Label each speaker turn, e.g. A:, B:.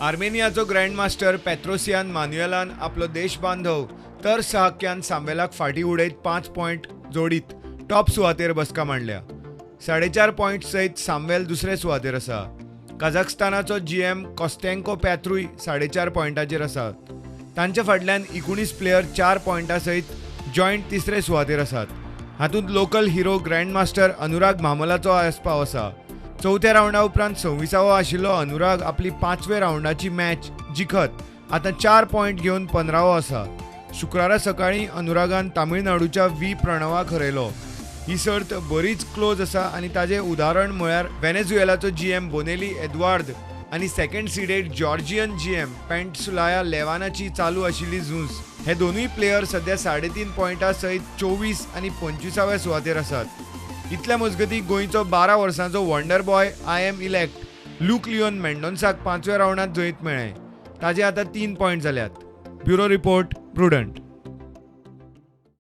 A: आर्मेनियाचो grandmaster पेत्रोसियान मान्युएलान आपलो देशबांधव तर साहक्यान साम्वेलाक फाटीं उडयत 5 पॉयंट जोडीत टॉप सुवातेर बसका मांडल्या. 4.5 पॉयंट सयत साम्वेल दुसरे सुवातेर आसा. कझाकस्तानाचो जीएम कॉस्टेंको पॅत्रूय 4.5 पॉयंटाचेर आसा. तांच्या फाटल्यान 19 प्लेयर 4 पॉयंटा सयत जॉयंट तिसरे सुवातेर आसात. हातूंत लोकल हिरो ग्रँडमास्टर अनुराग म्हामलाचो आस्पाव आसा. चवथ्या रावंडा उपरांत 26वो आशिल्लो अनुराग आपली 5वे रावंडाची मॅच जिखत आतां 4 पॉयंट घेवन 15वो आसा. शुक्रारा सकाळीं अनुरागान तामिळनाडूच्या व्ही प्रणवाक हरयलो. ही सर्त बरीच क्लोज आसा आनी ताजें उदाहरण म्हळ्यार व्हेनेझुएलाचो जीएम बोनेली एदवार्द आनी सेकंड सिडेड जॉर्जियन जीएम पेंटसुलाया लेवानाची चालू आशिल्ली झूज. हे दोनूय प्लेयर सध्या 3.5 पॉयंटा सयत 24 आनी 25व्या सुवातेर आसात. इतल्या मजगतीं गोंयचो 12 वर्सांचो wonder boy I M elect Luke Leon मेंडोन्साक 5व्या रावंडांत जैत मेळ्ळें. ताजे आतां 3 पॉयंट जाल्यात. Bureau report, Prudent.